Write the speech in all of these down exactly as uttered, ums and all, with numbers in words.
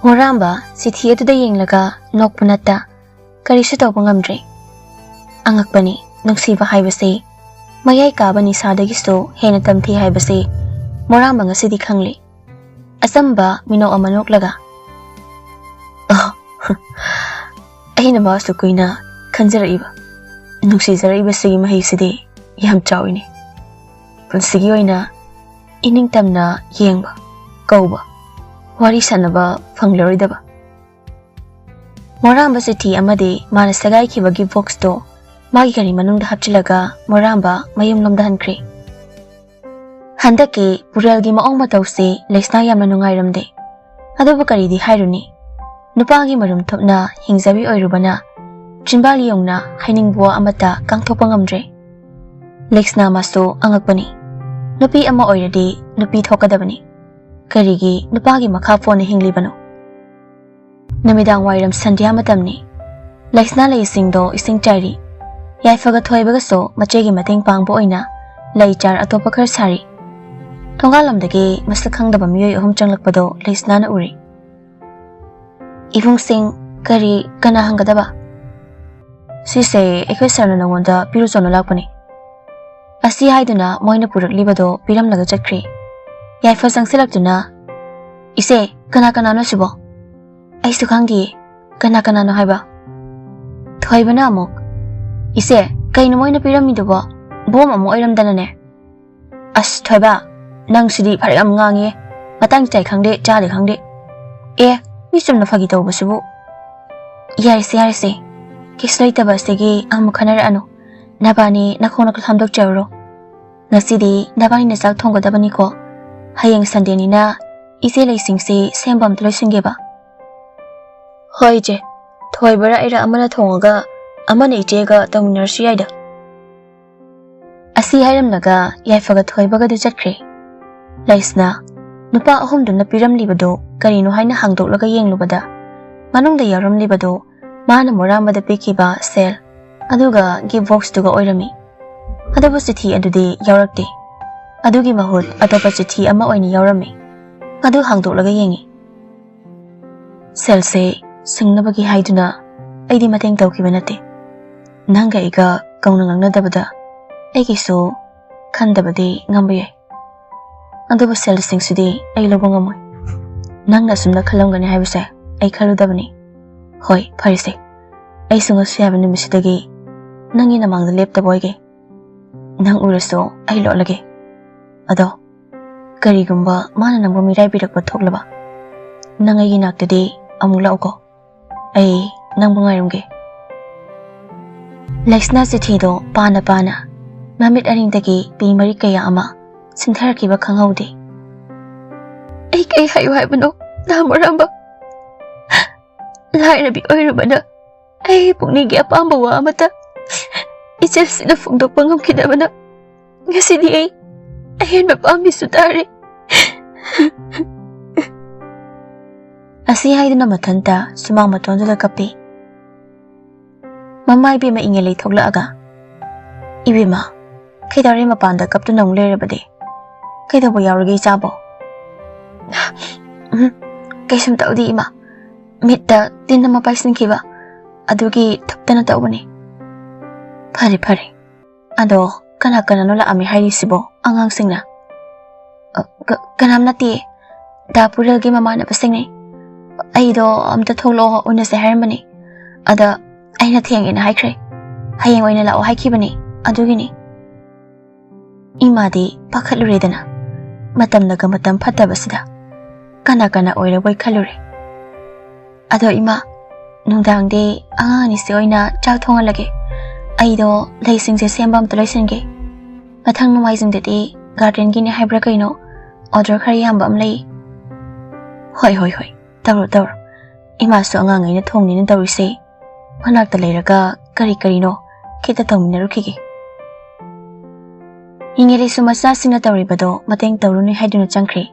ꯃꯣꯔꯥꯝꯕ ꯆꯤꯊꯤ ꯑꯗꯨꯗ ꯌꯦꯡꯂꯒ ꯅꯣꯛꯄ ꯅꯠꯇ ꯀꯔꯤꯁꯨ ꯇꯧꯕ ꯉꯝꯗ꯭ꯔꯦ꯫ ꯑꯉꯛꯄꯅꯤ, ꯅꯨꯡꯁꯤꯕ ꯍꯥꯏꯕꯁꯤ ꯃꯌꯥꯏ ꯀꯥꯕ ꯅꯤꯁꯥꯗꯒꯤꯁꯨ ꯍꯦꯟꯅ ꯇꯝꯊꯤ ꯍꯥꯏꯕꯁꯤ ꯃꯣꯔꯥꯝꯕ ꯉꯁꯤꯗꯤ ꯈꯪꯂꯦ꯫ ꯑꯆꯝꯕ ꯃꯤꯅꯣꯛ ꯑꯃ ꯅꯣꯛꯂꯒ, "ꯑꯣ, ꯑꯩꯅ ꯃꯥꯁꯨ ꯀꯨꯏꯅ ꯈꯟꯖꯔꯛꯏꯕ, ꯅꯨꯡꯁꯤꯖꯔꯛꯏꯕꯁꯤꯒꯤ ꯃꯍꯩꯁꯤꯗꯤ ꯌꯥꯝ ꯆꯥꯎꯏꯅꯦ꯫ ꯄꯨꯟꯁꯤꯒꯤ ꯑꯣꯏꯅ ꯏꯅꯤꯡꯇꯝꯅ ꯌꯦꯡꯕ, ꯀꯧꯕ, ꯋꯥꯔꯤ ꯁꯥꯟꯅꯕ ꯐꯪꯂꯔꯣꯏꯗꯕ"꯫ ꯃꯣꯔꯥꯝꯕ ꯆꯤꯊꯤ ꯑꯃꯗꯤ ꯃꯥꯅ ꯁꯦꯒꯥꯏꯈꯤꯕꯒꯤ ꯕꯣꯛꯁꯇꯣ ꯃꯥꯒꯤ ꯒꯥꯔꯤ ꯃꯅꯨꯡꯗ ꯍꯥꯞꯆꯤꯜꯂꯒ ꯃꯣꯔꯥꯝꯕ ꯃꯌꯨꯝꯂꯣꯝꯗ ꯍꯟꯈ꯭ꯔꯦ꯫ ꯍꯟꯗꯛꯀꯤ ꯄꯨꯔꯦꯜꯒꯤ ꯃꯑꯣꯡ ꯃꯇꯧꯁꯤ ꯂꯩꯁꯅꯥ ꯌꯥꯝꯅ ꯅꯨꯡꯉꯥꯏꯔꯝꯗꯦ꯫ ꯑꯗꯨꯕꯨ ꯀꯔꯤꯗꯤ ꯍꯥꯏꯔꯨꯅꯤ, ꯅꯨꯄꯥꯒꯤ ꯃꯔꯨꯝ ꯊꯨꯞꯅ ꯍꯤꯡꯖꯕꯤ ꯑꯣꯏꯔꯨꯕꯅ ꯆꯤꯟꯕꯥꯜ ꯌꯧꯅ ꯍꯥꯏꯅꯤꯡꯕ ꯋꯥ ꯑꯃꯠꯇ ꯀꯥꯡꯊꯣꯛꯄ ꯉꯝꯗ꯭ꯔꯦ꯫ ꯂꯩꯁꯅꯥ ꯃꯥꯁꯨ ꯑꯉꯛꯄꯅꯤ꯫ ꯅꯨꯄꯤ ꯑꯃ ꯑꯣꯏꯔꯗꯤ ꯅꯨꯄꯤ ꯊꯣꯛꯀꯗꯕꯅꯤ꯫ ꯀꯔꯤꯒꯤ ꯅꯨꯄꯥꯒꯤ ꯃꯈꯥ ꯄꯣꯟꯅ ꯍꯤꯡꯂꯤꯕꯅꯣ? ꯅꯨꯃꯤꯗꯥꯡ ꯋꯥꯏꯔꯝ ꯁꯟꯙ꯭ꯌꯥ ꯃꯇꯝꯅꯤ꯫ ꯂꯩꯁꯅꯥ ꯂꯩꯁꯤꯡꯗꯣ ꯏꯁꯤꯡ ꯆꯥꯏꯔꯤ꯫ ꯌꯥꯏꯐꯒ ꯊꯣꯏꯕꯒꯁꯨ ꯃꯆꯦꯒꯤ ꯃꯇꯦꯡ ꯄꯥꯡꯕ ꯑꯣꯏꯅ ꯂꯩ ꯆꯥꯔ ꯑꯇꯣꯞꯄ ꯈꯔ ꯁꯥꯔꯤ꯫ ꯊꯣꯡꯒꯥꯜꯂꯣꯝꯗꯒꯤ ꯃꯁꯛ ꯈꯪꯗꯕ ꯃꯤꯑꯣꯏ ꯑꯍꯨꯝ ꯆꯪꯂꯛꯄꯗꯣ ꯂꯩꯁꯅꯥꯅ ꯎꯔꯤ꯫ "ꯏꯕꯨꯡꯁꯤꯡ, ꯀꯔꯤ, ꯀꯅꯥ ꯍꯪꯒꯗꯕ?" "ꯁꯤꯁꯦ ꯑꯩꯈꯣꯏ ꯁꯥꯔꯅ ꯅꯉꯣꯟꯗ ꯄꯤꯔꯨꯆꯣꯅ ꯂꯥꯛꯄꯅꯤ"꯫ ꯑꯁꯤ ꯍꯥꯏꯗꯨꯅ ꯃꯣꯏꯅ ꯄꯨꯔꯛꯂꯤꯕꯗꯣ ꯄꯤꯔꯝꯂꯒ ꯆꯠꯈ꯭ꯔꯦ꯫ ꯌꯥꯏꯐ ꯆꯪꯁꯤꯜꯂꯛꯇꯨꯅ, "ꯏꯆꯦ, ꯀꯅꯥ ꯀꯅꯥꯅꯣ ꯁꯤꯕꯣ?" "ꯑꯩꯁꯨ ꯈꯪꯗꯤꯌꯦ, ꯀꯅꯥ ꯀꯅꯥꯅꯣ ꯍꯥꯏꯕ?" ꯊꯣꯏꯕꯅ ꯑꯃꯨꯛ, "ꯏꯆꯦ, ꯀꯩꯅꯣ ꯃꯣꯏꯅ ꯄꯤꯔꯝꯃꯤꯗꯨꯕꯣ? ꯕꯣꯝ ꯑꯃ ꯑꯣꯏꯔꯝꯗꯅꯅꯦ"꯫ "ꯑꯁ ꯊꯣꯏꯕ, ꯅꯪꯁꯤꯗꯤ ꯐꯔꯛ ꯌꯥꯝ ꯉꯥꯡꯉꯦ꯫ ꯃꯇꯥꯡ ꯆꯥꯏ ꯈꯪꯗꯦ, ꯆꯥꯗꯦ ꯈꯪꯗꯦ꯫ ꯑꯦ, ꯃꯤ ꯆꯨꯝꯅ ꯐꯥꯒꯤ ꯇꯧꯕꯁꯤꯕꯨ"꯫ "ꯌꯥꯔꯦꯁꯦ, ꯌꯥꯔꯦꯁꯦ, ꯀꯩꯁꯨ ꯂꯩꯇꯕ ꯑꯁꯤꯒꯤ ꯑꯃꯨꯛ ꯈꯟꯅꯔꯛꯑꯅꯨ꯫ ꯅꯕꯥꯅꯤ ꯅꯈꯣꯡ ꯅꯈꯨꯠ ꯍꯥꯝꯗꯣꯛꯆꯔꯨꯔꯣ꯫ ꯉꯁꯤꯗꯤ ꯅꯕꯥꯅꯤꯅ ꯆꯥꯛ ꯊꯣꯡꯒꯗꯕꯅꯤꯀꯣ꯫ ꯍꯌꯦꯡ ꯁꯟꯗꯦꯅꯤꯅ ꯏꯆꯦ ꯂꯩꯁꯤꯡꯁꯤ ꯁꯦꯝꯕ ꯑꯝꯇ ꯂꯣꯏꯁꯤꯟꯒꯦꯕ"꯫ "ꯍꯣꯏ ꯏꯆꯦ, ꯊꯣꯏꯕꯔ ꯑꯩꯔ ꯑꯃꯅ ꯊꯣꯡꯉꯒ ꯑꯃꯅ ꯏꯆꯦꯒ ꯇꯧꯃꯤꯟꯅꯔꯁꯨ ꯌꯥꯏꯗ"꯫ ꯑꯁꯤ ꯍꯥꯏꯔꯝꯂꯒ ꯌꯥꯏꯐꯒ ꯊꯣꯏꯕꯒꯗꯨ ꯆꯠꯈ꯭ꯔꯦ꯫ ꯂꯩꯁꯅꯥ, ꯅꯨꯄꯥ ꯑꯍꯨꯝꯗꯨꯅ ꯄꯤꯔꯝꯂꯤꯕꯗꯨ ꯀꯔꯤꯅꯣ ꯍꯥꯏꯅ ꯍꯥꯡꯗꯣꯛꯂꯒ ꯌꯦꯡꯂꯨꯕꯗ, ꯃꯅꯨꯡꯗ ꯌꯥꯎꯔꯝꯂꯤꯕꯗꯨ ꯃꯥꯅ ꯃꯣꯔꯥꯝꯕꯗ ꯄꯤꯈꯤꯕ ꯁꯦꯜ, ꯑꯗꯨꯒ ꯒꯤꯐ ꯕꯣꯛꯁꯇꯨꯒ ꯑꯣꯏꯔꯝꯃꯤ꯫ ꯑꯗꯨꯕꯨ ꯆꯤꯊꯤ ꯑꯗꯨꯗꯤ ꯌꯥꯎꯔꯛꯇꯦ꯫ ꯑꯗꯨꯒꯤ ꯃꯍꯨꯠ ꯑꯇꯣꯞꯄ ꯆꯤꯊꯤ ꯑꯃ ꯑꯣꯏꯅ ꯌꯥꯎꯔꯝꯃꯤ꯫ ꯑꯗꯨ ꯍꯥꯡꯗꯣꯛꯂꯒ ꯌꯦꯡꯉꯤ꯫ ꯁꯦꯜꯁꯦ ꯁꯤꯡꯅꯕꯒꯤ ꯍꯥꯏꯗꯨꯅ ꯑꯩꯗꯤ ꯃꯇꯦꯡ ꯇꯧꯈꯤꯕ ꯅꯠꯇꯦ꯫ ꯅꯪꯒ ꯑꯩꯒ ꯀꯧꯅ ꯉꯥꯡꯅꯗꯕꯗ ꯑꯩꯒꯤꯁꯨ ꯈꯟꯗꯕꯗꯤ ꯉꯝꯕ ꯌꯥꯏ꯫ ꯑꯗꯨꯕꯨ ꯁꯦꯜꯁꯤꯡꯁꯤꯗꯤ ꯑꯩ ꯂꯧꯕ ꯉꯝꯃꯣꯏ꯫ ꯅꯪꯅ ꯑꯁꯨꯝꯅ ꯈꯜꯂꯝꯒꯅꯤ ꯍꯥꯏꯕꯁꯦ ꯑꯩ ꯈꯜꯂꯨꯗꯕꯅꯤ꯫ ꯍꯣꯏ, ꯐꯔꯦꯁꯦ꯫ ꯑꯩꯁꯨ ꯉꯁꯤ ꯍꯥꯏꯕ ꯅꯨꯃꯤꯠꯁꯤꯗꯒꯤ ꯅꯪꯒꯤ ꯅꯃꯥꯡꯗ ꯂꯦꯞꯇꯕ ꯑꯣꯏꯒꯦ꯫ ꯅꯪ ꯎꯔꯁꯨ ꯑꯩ ꯂꯣꯠꯂꯒꯦ꯫ ꯑꯗꯣ ꯀꯔꯤꯒꯨꯝꯕ ꯃꯥꯅ ꯅꯪꯕꯨ ꯃꯤꯔꯥꯏꯕꯤꯔꯛꯄ ꯊꯣꯛꯂꯕ, ꯅꯪ ꯑꯩꯒꯤ ꯅꯥꯛꯇꯗꯤ ꯑꯃꯨꯛ ꯂꯥꯛꯎꯀꯣ꯫ ꯑꯩ ꯅꯪꯕꯨ ꯉꯥꯏꯔꯝꯒꯦ꯫ ꯂꯩꯁꯅꯥ ꯆꯤꯊꯤꯗꯣ ꯄꯥꯅ ꯄꯥꯅ ꯃꯃꯤꯠ ꯑꯅꯤꯗꯒꯤ ꯄꯤ ꯃꯔꯤ ꯀꯌꯥ ꯑꯃ ꯁꯤꯟꯊꯔꯛꯈꯤꯕ ꯈꯪꯍꯧꯗꯦ꯫ ꯑꯩ ꯀꯩ ꯍꯥꯏꯌꯨ ꯍꯥꯏꯕꯅꯣ, ꯗꯥ ꯃꯣꯔꯥꯝꯕꯝ? ꯂꯥꯏꯔꯕꯤ ꯑꯣꯏꯔꯨꯕꯅ ꯑꯩ ꯄꯨꯛꯅꯤꯡꯒꯤ ꯑꯄꯥꯝꯕ ꯋꯥ ꯑꯃꯠꯇ ꯏꯆꯦꯜꯁꯤꯗ ꯐꯣꯡꯗꯣꯛꯄ ꯉꯝꯈꯤꯗꯕꯅ ꯉꯁꯤꯗꯤ ꯑꯩ ꯑꯍꯦꯟꯕ ꯄꯥꯝꯕꯤꯁꯨ ꯇꯥꯔꯦ꯫ ꯑꯁꯤ ꯍꯥꯏꯗꯨꯅ ꯃꯊꯟꯇ ꯁꯨꯃꯥꯡ ꯃꯇꯣꯟꯗꯨꯗ ꯀꯞꯄꯤ꯫ ꯃꯃꯥ ꯏꯕꯦꯝꯃ ꯏꯪꯉꯦꯜ ꯂꯩꯊꯣꯛꯂꯛꯑꯒ, "ꯏꯕꯦꯝꯃ, ꯀꯩꯗꯧꯔꯦ ꯃꯄꯥꯟꯗ ꯀꯞꯇꯨꯅ ꯑꯃꯨꯛ ꯂꯩꯔꯕꯗꯤ? ꯀꯩꯗꯧꯕ ꯌꯥꯎꯔꯒꯦ ꯏꯆꯥꯕꯣ?" "ꯎꯝ, ꯀꯩꯁꯨꯝ ꯇꯧꯗꯦ ꯏꯃꯥ꯫ ꯃꯤꯠꯇ ꯇꯤꯟ ꯑꯃ ꯄꯥꯏꯁꯤꯟꯈꯤꯕ, ꯑꯗꯨꯒꯤ ꯊꯨꯞꯇꯅ ꯇꯧꯕꯅꯤ꯫" "ꯐꯔꯦ, ꯐꯔꯦ꯫ ꯑꯗꯣ ꯀꯅꯥ ꯀꯅꯥꯅꯣ ꯂꯥꯛꯑꯝꯃꯦ ꯍꯥꯏꯔꯤꯁꯤꯕꯣ ꯑꯉꯥꯡꯁꯤꯡꯅ?" "ꯑ, ꯀ-, ꯀꯅꯥꯝ ꯅꯠꯇꯦ꯫ ꯗꯥ ꯄꯨꯔꯦꯜꯒꯤ ꯃꯃꯥꯟꯅꯕꯁꯤꯡꯅꯤ꯫ ꯑꯩꯗꯣ ꯑꯝꯇ ꯊꯣꯛꯂꯛꯑꯣ, ꯎꯅꯁꯦ ꯍꯥꯏꯔꯝꯕꯅꯤ꯫ ꯑꯗ ꯑꯩꯅ ꯊꯦꯡꯉꯦꯅ ꯍꯥꯏꯈ꯭ꯔꯦ꯫ ꯍꯌꯦꯡ ꯑꯣꯏꯅ ꯂꯥꯛꯑꯣ ꯍꯥꯏꯈꯤꯕꯅꯤ, ꯑꯗꯨꯒꯤꯅꯤ꯫" ꯏꯃꯥꯗꯤ ꯄꯥꯈꯠꯂꯨꯔꯦꯗꯅ, ꯃꯇꯝꯅꯒ ꯃꯇꯝ ꯐꯠꯇꯕꯁꯤꯗ ꯀꯅꯥ ꯀꯅꯥ ꯑꯣꯏꯔꯕꯣꯏ ꯈꯜꯂꯨꯔꯦ꯫ "ꯑꯗꯣ ꯏꯃꯥ, ꯅꯨꯡꯗꯥꯡꯗꯤ ꯑꯉꯥꯡ ꯑꯅꯤꯁꯦ ꯑꯣꯏꯅ ꯆꯥꯛ ꯊꯣꯡꯍꯜꯂꯒꯦ꯫ ꯑꯩꯗꯣ ꯂꯩꯁꯤꯡꯁꯦ ꯁꯦꯝꯕ ꯑꯝꯇ ꯂꯣꯏꯁꯤꯟꯒꯦ꯫ ꯃꯊꯪ ꯅꯣꯡꯃꯥꯏꯖꯤꯡꯗꯗꯤ ꯒꯥꯔꯗꯦꯟꯒꯤꯅꯦ ꯍꯥꯏꯕ꯭ꯔꯥ ꯀꯩꯅꯣ, ꯑꯣꯔꯗꯔ ꯈꯔ ꯌꯥꯝꯕ ꯑꯃ ꯂꯩ꯫" "ꯍꯣꯏ, ꯍꯣꯏ, ꯍꯣꯏ, ꯇꯧꯔꯣ, ꯇꯧꯔꯣ꯫ ꯏꯃꯥꯁꯨ ꯑꯉꯥꯡꯉꯩꯅ ꯊꯣꯡꯅꯤꯅ ꯇꯧꯔꯤꯁꯦ, ꯃꯅꯥꯛꯇ ꯂꯩꯔꯒ ꯀꯔꯤ ꯀꯔꯤꯅꯣ ꯈꯤꯇ ꯇꯧꯃꯤꯟꯅꯔꯨꯈꯤꯒꯦ꯫" ꯏꯪꯉꯦꯂꯤꯁꯨ ꯃꯆꯥꯁꯤꯡꯅ ꯇꯧꯔꯤꯕꯗꯣ ꯃꯇꯦꯡ ꯇꯧꯔꯨꯅꯤ ꯍꯥꯏꯗꯨꯅ ꯆꯪꯈ꯭ꯔꯦ꯫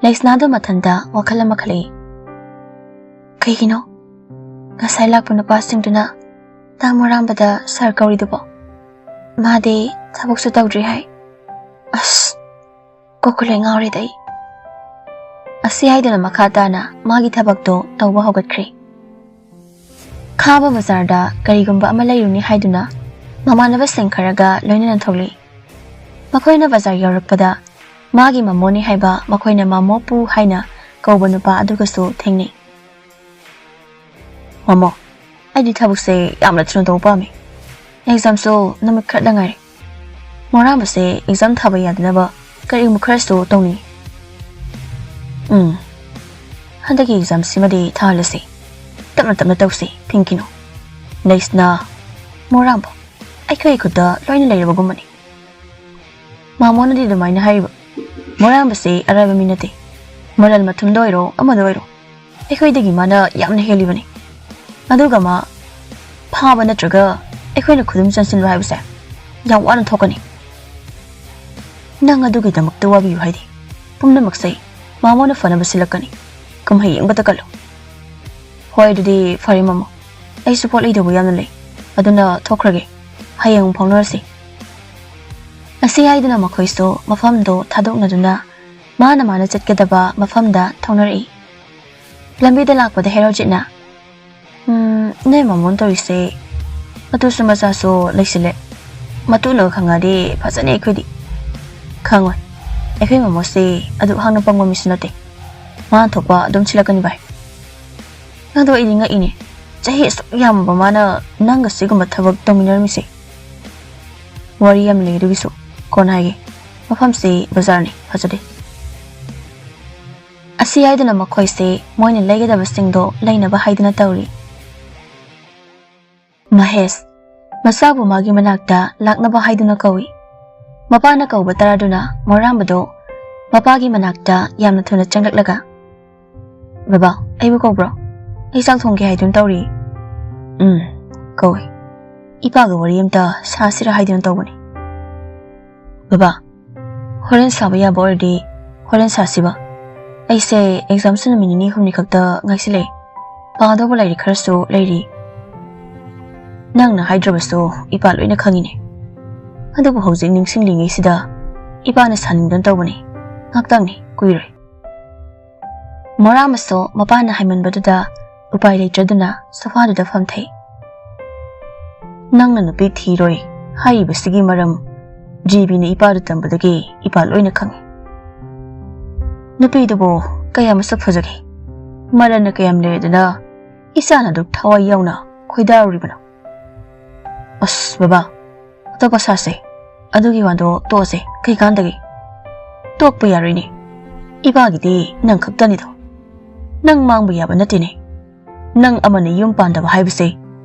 ꯂꯩꯁꯅꯥꯗꯣ ꯃꯊꯟꯇ ꯋꯥꯈꯜ ꯑꯃ ꯈꯜꯂꯛꯏ꯫ "ꯀꯩꯒꯤꯅꯣ ꯉꯁꯥꯏ ꯂꯥꯛꯄ ꯅꯨꯄꯥꯁꯤꯡꯗꯨꯅ ꯇꯥ ꯃꯣꯔꯥꯝꯕꯗ ꯁꯥꯔ ꯀꯧꯔꯤꯗꯨꯕꯣ? ꯃꯥꯗꯤ ꯊꯕꯛꯁꯨ ꯇꯧꯗ꯭ꯔꯤ ꯍꯥꯏ꯫ ꯑꯁ, ꯀꯣꯛꯀ ꯂꯣꯏ ꯉꯥꯎꯔꯦꯗ ꯑꯩ꯫" ꯑꯁ, ꯁꯤ ꯍꯥꯏꯗꯨꯅ ꯃꯈꯥ ꯇꯥꯅ ꯃꯥꯒꯤ ꯊꯕꯛꯇꯣ ꯇꯧꯕ ꯍꯧꯒꯠꯈ꯭ꯔꯦ꯫ ꯈꯥꯕ ꯕꯖꯥꯔꯗ ꯀꯔꯤꯒꯨꯝꯕ ꯑꯃ ꯂꯩꯔꯨꯅꯤ ꯍꯥꯏꯗꯨꯅ ꯃꯃꯥꯟꯅꯕꯁꯤꯡ ꯈꯔꯒ ꯂꯣꯏꯅꯅ ꯊꯣꯛꯂꯛꯏ꯫ ꯃꯈꯣꯏꯅ ꯕꯖꯥꯔ ꯌꯧꯔꯛꯄꯗ ꯃꯥꯒꯤ ꯃꯃꯣꯅꯤ ꯍꯥꯏꯕ, ꯃꯈꯣꯏꯅ ꯃꯃꯣ ꯄꯨ ꯍꯥꯏꯅ ꯀꯧꯕ ꯅꯨꯄꯥ ꯑꯗꯨꯒꯁꯨ ꯊꯦꯡꯅꯩ꯫ "ꯃꯃꯣ, ꯑꯩꯗꯤ ꯊꯕꯛꯁꯦ ꯌꯥꯝꯅ ꯊꯨꯅ ꯇꯧꯕ ꯄꯥꯝꯃꯤ꯫ ꯑꯦꯛꯖꯥꯝꯁꯨ ꯅꯨꯃꯤꯠ ꯈꯔꯗ ꯉꯥꯏꯔꯦ꯫ ꯃꯣꯔꯥꯝꯕꯁꯦ ꯑꯦꯛꯖꯥꯝ ꯊꯥꯕ ꯌꯥꯗꯅꯕ ꯀꯔꯤꯒꯨꯝꯕ ꯈꯔꯁꯨ ꯇꯧꯅꯤꯡꯉꯤ꯫" "ꯎꯝ, ꯍꯟꯗꯛꯀꯤ ꯑꯦꯛꯖꯥꯝꯁꯤꯃꯗꯤ ꯊꯥꯍꯜꯂꯁꯤ꯫ ꯇꯞꯅ ꯇꯞꯅ ꯇꯧꯁꯤ, ꯊꯤꯡꯈꯤꯅꯨ꯫ ꯂꯩꯁꯅꯥ, ꯃꯣꯔꯥꯝꯕ, ꯑꯩꯈꯣꯏꯒꯤ ꯈꯨꯠꯇ ꯂꯣꯏꯅ ꯂꯩꯔꯕꯒꯨꯝꯕꯅꯤ꯫" ꯃꯥꯃꯣꯅꯗꯤ ꯑꯗꯨꯃꯥꯏꯅ ꯍꯥꯏꯔꯤꯕ꯫ ꯃꯣꯔꯥꯝꯕꯁꯦ ꯑꯔꯥꯏꯕ ꯃꯤ ꯅꯠꯇꯦ꯫ ꯃꯔꯜ ꯃꯊꯨꯝꯗ ꯑꯣꯏꯔꯣ, ꯑꯃꯗ ꯑꯣꯏꯔꯣ, ꯑꯩꯈꯣꯏꯗꯒꯤ ꯃꯥꯅ ꯌꯥꯝꯅ ꯍꯦꯜꯂꯤꯕꯅꯤ꯫ ꯑꯗꯨꯒ ꯃꯥ ꯐꯥꯕ ꯅꯠꯇ꯭ꯔꯒ ꯑꯩꯈꯣꯏꯅ ꯈꯨꯗꯨꯝ ꯆꯟꯁꯤꯟꯕ ꯍꯥꯏꯕꯁꯦ ꯌꯥꯝ ꯋꯥꯅ ꯊꯣꯛꯀꯅꯤ꯫ ꯅꯪ ꯑꯗꯨꯒꯤꯗꯃꯛꯇ ꯋꯥꯕꯤꯌꯨ ꯍꯥꯏꯗꯦ꯫ ꯄꯨꯝꯅꯃꯛꯁꯦ ꯃꯥꯃꯣꯅ ꯐꯅꯕ ꯁꯤꯜꯂꯛꯀꯅꯤ꯫ ꯀꯨꯝꯍꯩ ꯌꯦꯡꯕꯇ ꯀꯜꯂꯨ꯫ ꯍꯣꯏ, ꯑꯗꯨꯗꯤ ꯐꯔꯦ ꯃꯃꯣ, ꯑꯩꯁꯨ ꯄꯣꯠ ꯂꯩꯗꯧꯕ ꯌꯥꯝꯅ ꯂꯩ, ꯑꯗꯨꯅ ꯊꯣꯛꯈ꯭ꯔꯒꯦ꯫ ꯍꯌꯦꯡ ꯑꯃꯨꯛ ꯐꯥꯎꯅꯔꯁꯤ꯫ ꯑꯁꯤ ꯍꯥꯏꯗꯨꯅ ꯃꯈꯣꯏꯁꯨ ꯃꯐꯝꯗꯨ ꯊꯥꯗꯣꯛꯅꯗꯨꯅ ꯃꯥꯅ ꯃꯥꯅ ꯆꯠꯀꯗꯕ ꯃꯐꯝꯗ ꯊꯧꯅꯔꯛꯏ꯫ ꯂꯝꯕꯤꯗ ꯂꯥꯛꯄꯗ ꯍꯦꯔꯣꯖꯤꯠꯅ, "ꯎꯝ, ꯅꯣꯏ ꯃꯃꯣꯟ ꯇꯧꯔꯤꯁꯦ ꯃꯇꯨꯁꯨ ꯃꯆꯥꯁꯨ ꯂꯩꯁꯤꯜꯂꯦ꯫ ꯃꯇꯨꯅꯒ ꯈꯪꯉꯗꯤ ꯐꯖꯅꯤ ꯑꯩꯈꯣꯏꯗꯤ꯫" "ꯈꯪꯉꯣꯏ꯫ ꯑꯩꯈꯣꯏ ꯃꯃꯣꯁꯦ ꯑꯗꯨꯛ ꯍꯥꯡꯅ ꯄꯪꯕ ꯃꯤꯁꯨ ꯅꯠꯇꯦ꯫ ꯃꯥꯅ ꯊꯣꯛꯄ ꯑꯗꯨꯝ ꯁꯤꯜꯂꯛꯀꯅꯤ ꯚꯥꯏ꯫ ꯑꯗꯣ ꯑꯩꯗꯤ ꯉꯛꯏꯅꯦ, ꯆꯍꯤ ꯑꯁꯨꯛ ꯌꯥꯝꯃꯕ ꯃꯥꯅ ꯅꯪꯒ ꯁꯤꯒꯨꯝꯕ ꯊꯕꯛ ꯇꯧꯃꯤꯟꯅꯔꯝꯃꯤꯁꯦ꯫" "ꯋꯥꯔꯤ ꯌꯥꯝ ꯂꯩ ꯑꯗꯨꯒꯤꯁꯨ, ꯀꯣꯟꯅ ꯍꯥꯏꯒꯦ꯫ ꯃꯐꯝꯁꯤ ꯕꯖꯥꯔꯅꯤ, ꯐꯖꯗꯦ꯫" ꯑꯁꯤ ꯍꯥꯏꯗꯨꯅ ꯃꯈꯣꯏꯁꯦ ꯃꯣꯏꯅ ꯂꯩꯒꯗꯕꯁꯤꯡꯗꯣ ꯂꯩꯅꯕ ꯍꯥꯏꯗꯨꯅ ꯇꯧꯔꯤ꯫ ꯃꯍꯦꯁ ꯃꯆꯥꯕꯨ ꯃꯥꯒꯤ ꯃꯅꯥꯛꯇ ꯂꯥꯛꯅꯕ ꯍꯥꯏꯗꯨꯅ ꯀꯧꯏ꯫ ꯃꯄꯥꯅ ꯀꯧꯕ ꯇꯥꯔꯗꯨꯅ ꯃꯣꯔꯥꯝꯕꯗꯣ ꯃꯄꯥꯒꯤ ꯃꯅꯥꯛꯇ ꯌꯥꯝꯅ ꯊꯨꯅ ꯆꯪꯂꯛꯂꯒ, "ꯕꯕꯥ, ꯑꯩꯕꯨ ꯀꯧꯕ꯭ꯔꯣ? ꯑꯩ ꯆꯥꯛ ꯊꯣꯡꯒꯦ ꯍꯥꯏꯗꯨꯅ ꯇꯧꯔꯤ꯫" "ꯎꯝ, ꯀꯧꯏ꯫ ꯏꯄꯥꯒ ꯋꯥꯔꯤ ꯑꯝꯇ ꯁꯥꯁꯤꯔ ꯍꯥꯏꯗꯨꯅ ꯇꯧꯕꯅꯤ꯫" "ꯕꯕꯥ, ꯍꯣꯔꯦꯟ ꯁꯥꯕ ꯌꯥꯕ ꯑꯣꯏꯔꯗꯤ ꯍꯣꯔꯦꯟ ꯁꯥꯁꯤꯕ꯫ ꯑꯩꯁꯦ ꯑꯦꯛꯖꯥꯝꯁꯨ ꯅꯨꯃꯤꯠ ꯅꯤꯅꯤ ꯍꯨꯝꯅꯤ ꯈꯛꯇ ꯉꯥꯏꯁꯤꯜꯂꯛꯑꯦ꯫ ꯄꯥꯗꯧꯕ ꯂꯥꯏꯔꯤꯛ ꯈꯔꯁꯨ ꯂꯩꯔꯤ꯫ ꯅꯪꯅ ꯍꯥꯏꯗ꯭ꯔꯕꯁꯨ ꯏꯄꯥ ꯂꯣꯏꯅ ꯈꯪꯉꯤꯅꯦ꯫ ꯑꯗꯨꯕꯨ ꯍꯧꯖꯤꯛ ꯅꯤꯡꯁꯤꯡꯂꯤꯉꯩꯁꯤꯗ ꯏꯄꯥꯅ ꯁꯥꯅꯤꯡꯗꯨꯅ ꯇꯧꯕꯅꯤ꯫ ꯉꯥꯛꯇꯪꯅꯤ, ꯀꯨꯏꯔꯣꯏ꯫" ꯃꯣꯔꯥꯃꯁꯨ ꯃꯄꯥꯅ ꯍꯥꯏꯃꯟꯕꯗꯨꯗ ꯎꯄꯥꯏ ꯂꯩꯇ꯭ꯔꯗꯨꯅ ꯁꯣꯐꯥꯗꯨꯗ ꯐꯝꯊꯩ꯫ "ꯅꯪꯅ ꯅꯨꯄꯤ ꯊꯤꯔꯣꯏ ꯍꯥꯏꯔꯤꯕꯁꯤꯒꯤ ꯃꯔꯝ ꯖꯤꯕꯤꯅ ꯏꯄꯥꯗꯨ ꯇꯝꯕꯗꯒꯤ ꯏꯄꯥ ꯂꯣꯏꯅ ꯈꯪꯉꯤ꯫ ꯅꯨꯄꯤꯗꯨꯕꯨ ꯀꯌꯥ ꯃꯁꯛ ꯐꯖꯒꯦ? ꯃꯔꯟꯅ ꯀꯌꯥꯝ ꯂꯩꯔꯗꯅ ꯏꯆꯥꯅ ꯑꯗꯨꯛ ꯊꯋꯥꯏ ꯌꯥꯎꯅ ꯈꯣꯏꯗꯥꯔꯨꯔꯤꯕꯅꯣ?" "ꯑꯁ ꯕꯕꯥ, ꯑꯇꯣꯞꯄ ꯁꯥꯁꯦ, ꯑꯗꯨꯒꯤ ꯋꯥꯗꯣ ꯇꯣꯛꯑꯁꯦ, ꯀꯩ ꯀꯥꯟꯗꯒꯦ?" "ꯇꯣꯛꯄ ꯌꯥꯔꯣꯏꯅꯦ, ꯏꯄꯥꯒꯤꯗꯤ ꯅꯪ ꯈꯛꯇꯅꯤꯗꯣ꯫ ꯅꯪ ꯃꯥꯡꯕ ꯌꯥꯕ ꯅꯠꯇꯦꯅꯦ꯫ ꯅꯪ ꯑꯃꯅ ꯌꯨꯝ ꯄꯥꯟꯗꯕ ꯍꯥꯏꯕꯁꯦ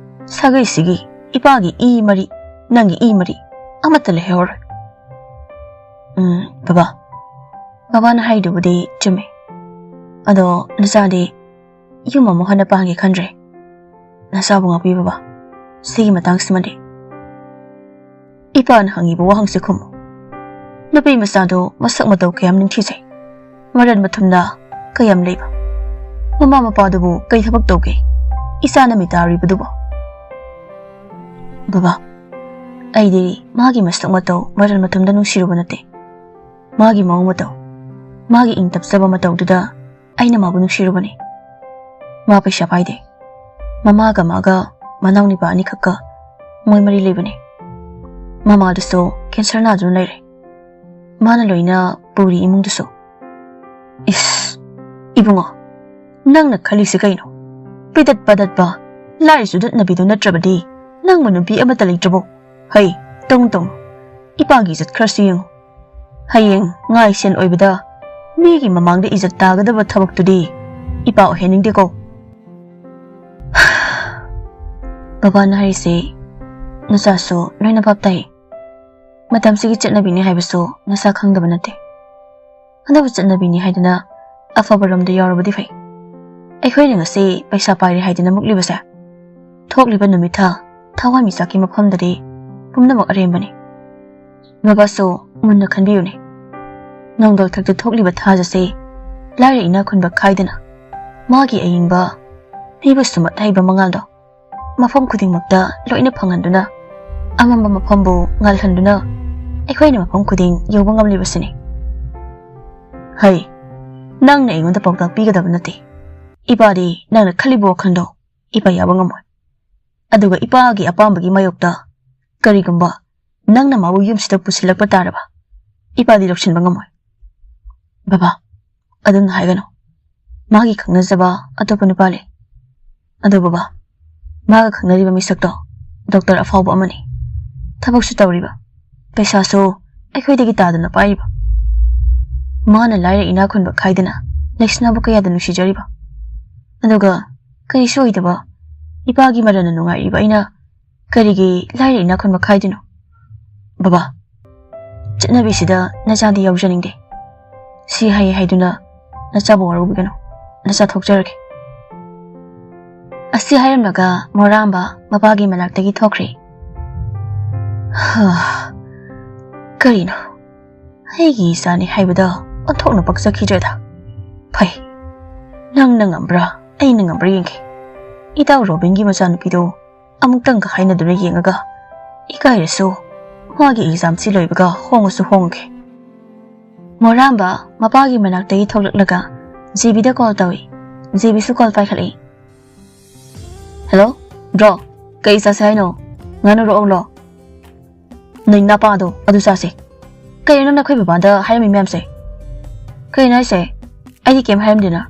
ꯁꯥꯒꯩꯁꯤꯒꯤ ꯏꯄꯥꯒꯤ ꯏ ꯃꯔꯤ, ꯅꯪꯒꯤ ꯏ ꯃꯔꯤ ꯑꯃꯠꯇ ꯂꯩꯍꯧꯔꯣꯏ꯫" "ꯎꯝ ꯕꯕꯥ, ꯕꯕꯥꯅ ꯍꯥꯏꯗꯨꯕꯨꯗꯤ ꯆꯨꯝꯃꯦ꯫ ꯑꯗꯣ ꯅꯆꯥꯗꯤ ꯌꯨꯝ ꯑꯃꯨꯛ ꯍꯟꯅ ꯄꯥꯟꯒꯦ ꯈꯟꯗ꯭ꯔꯦ꯫ ꯅꯆꯥꯕꯨ ꯉꯥꯛꯄꯤꯌꯨ ꯕꯕꯥ, ꯁꯤꯒꯤ ꯃꯇꯥꯡꯁꯤꯃꯗꯤ꯫" ꯏꯄꯥꯅ ꯍꯪꯉꯤꯕ ꯋꯥꯍꯪꯁꯦ ꯈꯨꯝꯃꯨ꯫ ꯅꯨꯄꯤ ꯃꯆꯥꯗꯣ ꯃꯁꯛ ꯃꯇꯧ ꯀꯌꯥꯝ ꯅꯤꯡꯊꯤꯖꯩ, ꯃꯔꯟ ꯃꯊꯨꯝꯅ ꯀꯌꯥꯝ ꯂꯩꯕ, ꯃꯃꯥ ꯃꯄꯥꯗꯨꯕꯨ ꯀꯩ ꯊꯕꯛ ꯇꯧꯒꯦ ꯏꯆꯥꯅ ꯃꯤ ꯇꯥꯔꯤꯕꯗꯨꯕꯣ? "ꯕꯕꯥ, ꯑꯩꯗꯤ ꯃꯥꯒꯤ ꯃꯁꯛ ꯃꯇꯧ ꯃꯔꯟ ꯃꯊꯨꯝꯗ ꯅꯨꯡꯁꯤꯔꯨꯕ ꯅꯠꯇꯦ꯫ ꯃꯥꯒꯤ ꯃꯑꯣꯡ ꯃꯇꯧ, ꯃꯥꯒꯤ ꯏꯪ ꯇꯞꯆꯕ ꯃꯇꯧꯗꯨꯗ ꯑꯩꯅ ꯃꯥꯕꯨ ꯅꯨꯡꯁꯤꯔꯨꯕꯅꯤ꯫ ꯃꯥ ꯄꯩꯁꯥ ꯄꯥꯏꯗꯦ꯫ ꯃꯃꯥꯒ ꯃꯥꯒ ꯃꯅꯥꯎꯅꯤꯄꯥ ꯑꯅꯤꯈꯛꯀ ꯃꯣꯏ ꯃꯔꯤ ꯂꯩꯕꯅꯦ꯫ ꯃꯃꯥꯗꯨꯁꯨ ꯀꯦꯟꯁꯔ ꯅꯥꯗꯨꯅ ꯂꯩꯔꯦ꯫ ꯃꯥꯅ ꯂꯣꯏꯅ ꯄꯨꯔꯤ ꯏꯃꯨꯡꯗꯨꯁꯨ꯫" "ꯏꯁ, ꯏꯕꯨꯡꯉꯣ, ꯅꯪꯅ ꯈꯜꯂꯤꯁꯤ ꯀꯩꯅꯣ? ꯄꯤꯗꯠ ꯄꯥꯗꯠꯄ, ꯂꯥꯏꯔ ꯆꯨꯗꯠꯅꯕꯤꯗꯨ ꯅꯠꯇ꯭ꯔꯕꯗꯤ ꯅꯪꯕꯨ ꯅꯨꯄꯤ ꯑꯃꯠꯇ ꯂꯩꯇ꯭ꯔꯕꯣ? ꯍꯩ, ꯇꯧꯅꯨ ꯇꯧꯅꯨ꯫ ꯏꯄꯥꯒꯤ ꯏꯖꯠ ꯈꯔꯁꯨ ꯌꯦꯡꯉꯨ꯫ ꯍꯌꯦꯡ ꯉꯥꯏ ꯁꯦꯟ ꯑꯣꯏꯕꯗ ꯃꯤꯒꯤ ꯃꯃꯥꯡꯗ ꯏꯖꯠ ꯇꯥꯒꯗꯕ ꯊꯕꯛꯇꯨꯗꯤ ꯏꯄꯥ ꯑꯣꯏꯍꯟꯅꯤꯡꯗꯦꯀꯣ꯫" ꯕꯕꯥꯅ ꯍꯥꯏꯔꯤꯁꯦ ꯅꯆꯥꯁꯨ ꯂꯣꯏꯅ ꯚꯥꯞ ꯇꯥꯏ꯫ ꯃꯇꯝꯁꯤꯒꯤ ꯆꯠꯅꯕꯤꯅꯤ ꯍꯥꯏꯕꯁꯨ ꯅꯆꯥ ꯈꯪꯗꯕ ꯅꯠꯇꯦ꯫ ꯑꯗꯨꯕꯨ ꯆꯠꯅꯕꯤꯅꯤ ꯍꯥꯏꯗꯨꯅ ꯑꯐꯕꯔꯣꯝꯗ ꯌꯥꯎꯔꯕꯗꯤ ꯐꯩ꯫ ꯑꯩꯈꯣꯏꯅ ꯉꯁꯤ ꯄꯩꯁꯥ ꯄꯥꯏꯔꯦ ꯍꯥꯏꯗꯨꯅ ꯃꯨꯛꯂꯤꯕꯁꯦ, ꯊꯣꯛꯂꯤꯕ ꯅꯨꯃꯤꯠ ꯊꯥ ꯊꯋꯥꯟꯃꯤꯆꯥꯛꯀꯤ ꯃꯐꯝꯗꯗꯤ ꯄꯨꯝꯅꯃꯛ ꯑꯔꯦꯝꯕꯅꯤ꯫ ꯕꯕꯥꯁꯨ ꯃꯨꯟꯅ ꯈꯟꯕꯤꯌꯨꯅꯦ꯫ ꯅꯣꯡꯗꯣꯜ ꯊꯛꯇ ꯊꯣꯛꯂꯤꯕ ꯊꯥꯖꯁꯦ ꯂꯥꯏꯔ ꯏꯅꯥꯛ ꯈꯨꯟꯕ ꯈꯥꯏꯗꯅ ꯃꯥꯒꯤ ꯑꯌꯤꯡꯕ, ꯃꯤꯕꯨ ꯁꯨꯝꯍꯠ ꯍꯩꯕ ꯃꯉꯥꯜꯗꯣ ꯃꯐꯝ ꯈꯨꯗꯤꯡꯃꯛꯇ ꯂꯣꯏꯅ ꯐꯪꯍꯟꯗꯨꯅ, ꯑꯃꯝꯕ ꯃꯐꯝꯕꯨ ꯉꯥꯜꯍꯟꯗꯨꯅ ꯑꯩꯈꯣꯏꯅ ꯃꯐꯝ ꯈꯨꯗꯤꯡ ꯌꯧꯕ ꯉꯝꯂꯤꯕꯁꯤꯅꯤ꯫ ꯍꯩ, ꯅꯪꯅ ꯑꯩꯉꯣꯟꯗ ꯄꯥꯎꯇꯥꯛ ꯄꯤꯒꯗꯕ ꯅꯠꯇꯦ꯫ ꯏꯄꯥꯗꯤ ꯅꯪꯅ ꯈꯜꯂꯤꯕ ꯋꯥꯈꯜꯗꯣ ꯏꯄꯥ ꯌꯥꯕ ꯉꯝꯃꯣꯏ꯫ ꯑꯗꯨꯒ ꯏꯄꯥꯒꯤ ꯑꯄꯥꯝꯕꯒꯤ ꯃꯥꯌꯣꯛꯇ ꯀꯔꯤꯒꯨꯝꯕ ꯅꯪꯅ ꯃꯥꯕꯨ ꯌꯨꯝꯁꯤꯗ ꯄꯨꯁꯤꯜꯂꯛꯄ ꯇꯥꯔꯕ, ꯏꯄꯥꯗꯤ ꯂꯧꯁꯤꯟꯕ ꯉꯝꯃꯣꯏ꯫ ꯕꯕꯥ, ꯑꯗꯨꯝꯅ ꯍꯥꯏꯒꯅꯨ꯫ ꯃꯥꯒꯤ ꯈꯪꯅꯖꯕ ꯑꯇꯣꯞꯄ ꯅꯨꯄꯥ ꯂꯩ꯫ ꯑꯗꯣ ꯕꯕꯥ, ꯃꯥꯒ ꯈꯪꯅꯔꯤꯕ ꯃꯤꯁꯛꯇꯣ ꯗꯣꯛꯇꯔ ꯑꯐꯥꯎꯕ ꯑꯃꯅꯤ꯫ ꯊꯕꯛꯁꯨ ꯇꯧꯔꯤꯕ, ꯄꯩꯁꯥꯁꯨ ꯑꯩꯈꯣꯏꯗꯒꯤ ꯇꯥꯗꯅ ꯄꯥꯏꯔꯤꯕ꯫ ꯃꯥꯅ ꯂꯥꯏꯔ ꯏꯅꯥꯛ ꯈꯨꯟꯕ ꯈꯥꯏꯗꯅ ꯂꯩꯁꯅꯥꯕ ꯀꯌꯥꯗ ꯅꯨꯡꯁꯤꯖꯔꯤꯕ꯫ ꯑꯗꯨꯒ ꯀꯔꯤꯁꯨ ꯑꯣꯏꯗꯕ ꯏꯄꯥꯒꯤ ꯃꯔꯟꯅ ꯅꯨꯡꯉꯥꯏꯔꯤꯕ ꯑꯩꯅ ꯀꯔꯤꯒꯤ ꯂꯥꯏꯔ ꯏꯅꯥꯛ ꯈꯨꯟꯕ ꯈꯥꯏꯗꯣꯏꯅꯣ? ꯕꯕꯥ, ꯆꯠꯅꯕꯤꯁꯤꯗ ꯅꯆꯥꯗꯤ ꯌꯥꯎꯖꯅꯤꯡꯗꯦ꯫ ꯁꯤ ꯍꯥꯏꯌꯦ ꯍꯥꯏꯗꯨꯅ ꯅꯆꯥꯕꯨ ꯋꯥꯔꯧꯕꯤꯒꯅꯨ꯫ ꯅꯆꯥ ꯊꯣꯛꯆꯔꯒꯦ꯫ ꯑꯁꯤ ꯍꯥꯏꯔꯝꯂꯒ ꯃꯣꯔꯥꯝꯕ ꯃꯄꯥꯒꯤ ꯃꯅꯥꯛꯇꯒꯤ ꯊꯣꯛꯈ꯭ꯔꯦ꯫ ꯍꯥ, ꯀꯔꯤꯅꯣ? ꯑꯩꯒꯤ ꯏꯆꯥꯅꯤ ꯍꯥꯏꯕꯗ ꯑꯣꯟꯊꯣꯛꯅ ꯄꯛꯆꯈꯤꯗ꯭ꯔꯦꯗ꯫ ꯐꯩ, ꯅꯪꯅ ꯉꯝꯕ꯭ꯔꯥ, ꯑꯩꯅ ꯉꯝꯕ꯭ꯔꯥ ꯌꯦꯡꯒꯦ꯫ ꯏꯇꯥꯎ ꯔꯣꯕꯤꯟꯒꯤ ꯃꯆꯥꯅꯨꯄꯤꯗꯣ ꯑꯃꯨꯛꯇꯪꯒ ꯍꯥꯏꯅꯗꯨꯅ ꯌꯦꯡꯉꯒ, ꯏꯀꯥꯏꯔꯁꯨ ꯃꯥꯒꯤ ꯑꯦꯛꯖꯥꯝꯁꯤ ꯂꯣꯏꯕꯒ ꯍꯣꯡꯉꯁꯨ ꯍꯣꯡꯒꯦ꯫ ꯃꯣꯔꯥꯝꯕ ꯃꯄꯥꯒꯤ ꯃꯅꯥꯛꯇꯒꯤ ꯊꯣꯛꯂꯛꯂꯒ ꯖꯦꯕꯤꯗ ꯀꯣꯜ ꯇꯧꯏ꯫ ꯖꯦꯕꯤꯁꯨ ꯀꯣꯜ ꯄꯥꯏꯈꯠꯂꯛꯏ꯫ "ꯍꯦꯜꯂꯣ, ꯕ꯭ꯔꯣ, ꯀꯩ ꯆꯥꯁꯦ ꯍꯥꯏꯅꯣ? ꯉꯥꯅꯨꯔꯣ ꯑꯣꯛꯂꯣ?" "ꯅꯣꯏ ꯅꯄꯥꯗꯣ ꯑꯗꯨ ꯆꯥꯁꯦ꯫ ꯀꯩꯅꯣ ꯅꯪꯅ ꯑꯩꯈꯣꯏ ꯕꯕꯥꯗ ꯍꯥꯏꯔꯝꯃꯤ ꯃꯌꯥꯝꯁꯦ?" "ꯀꯩꯅꯣ ꯍꯥꯏꯁꯦ? ꯑꯩꯗꯤ ꯀꯩꯝ ꯍꯥꯏꯔꯝꯗꯦꯅ꯫